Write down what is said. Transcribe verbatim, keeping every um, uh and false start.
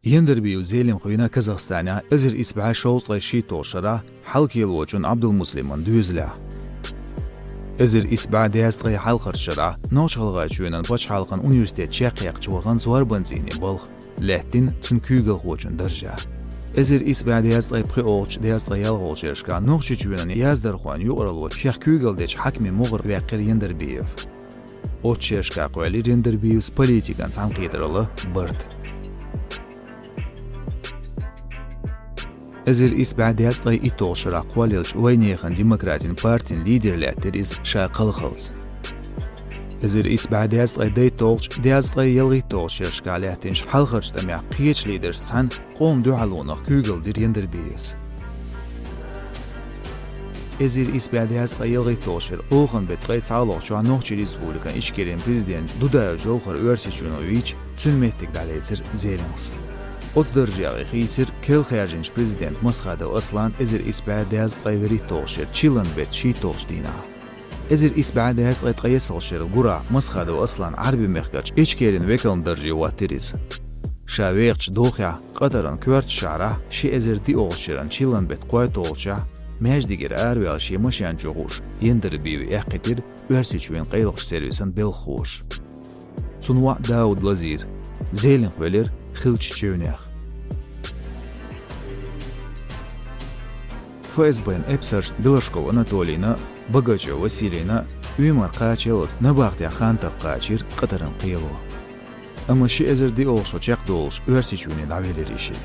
Яндарбиев Зелимха вина Казахстанехь эзар исс бӀе шовзткъе шийтталгӀачу шарахь хьалкхелочун Абдулмуслиман доьзалехь. Эзар исс бӀе дезткъе хьалхарчу шарахь Нохч-ГӀалгӀайчоьнан пачхьалкхан университет чекхъяьккхича вахана зорбанан цӀийне балха лаьттина цуьнан куьйгалхочун даржехь. Эзар исс бӀе дезткъе пхоьалгӀачу, дезткъе ялхолгӀачу шерашкахь Нохчийчоьнан яздархойн юкъаралло шех куьйгалла дечу хьаькамийн могӀарера ваьккхира Яндарбиев. Оцу шерашкахь кхоьллира Яндарбиевс политикан цхьаьнакхетаралла барт. Эзар исс бӀе дезткъе итталгӀачу шарахь кхоллаеллачу Вайнехан демократин партин лидер лаьттира иза ша кхалхалц. Эзар исс бӀе дезткъе дейтталгӀачу, дезткъе ялхитталгӀачу шерашкахь лаьттинчу хьалхарчу тӀамехь кхечу лидершца цхьаьна къоман дуьхьалонах куьйгалла дира Яндарбиевс. Эзар исс бӀе дезткъе ялхитталгӀачу шеран охан беттан ткъе цхьалгӀачохь Нохчийн Республикан Ичкерин президент Дудаев Джовхар Оьрсийчоьно вийча, цуьнан меттиг дӀалецира Зелимхас. Оцу даржехь и хийцира керла хаьржинчу президент Масхадов Аслан эзар исс бӀе дезткъе вуьрхӀитталгӀачу шеран чиллан беттан шийтталгӀачу дийнахь. Эзар исс бӀе дезткъе ткъайоьсналгӀачу шеран гурахь Масхадов Аслан Ӏаьрбийн мехкарчу Ичкерин векалан дарже хӀоттийра иза. Ша вехачу дохехь Къатаран коьртачу шахьарахь ши эзар диъалгӀачу шеран чиллан беттан кхойтталгӀачохь маьждигера араваьлла шен машен чу хууш Яндарбиев эккхийтира Оьрсийчоьнан къайлахчу сервисан белхахоша. Цуьнан воӀ Дауд Лазир Зелимха велира хиллачу чевнех. ФСБ-н эпсаршна Белашков Анатолийна а, Богачев Василийна а уьймар кхачалц набахтехь хан такха кхачийра Къатаран кхело. Амма ши эзар диъалгӀачу шо чекхдолуш Оьрсийчоьне дӀавелира и шиъ.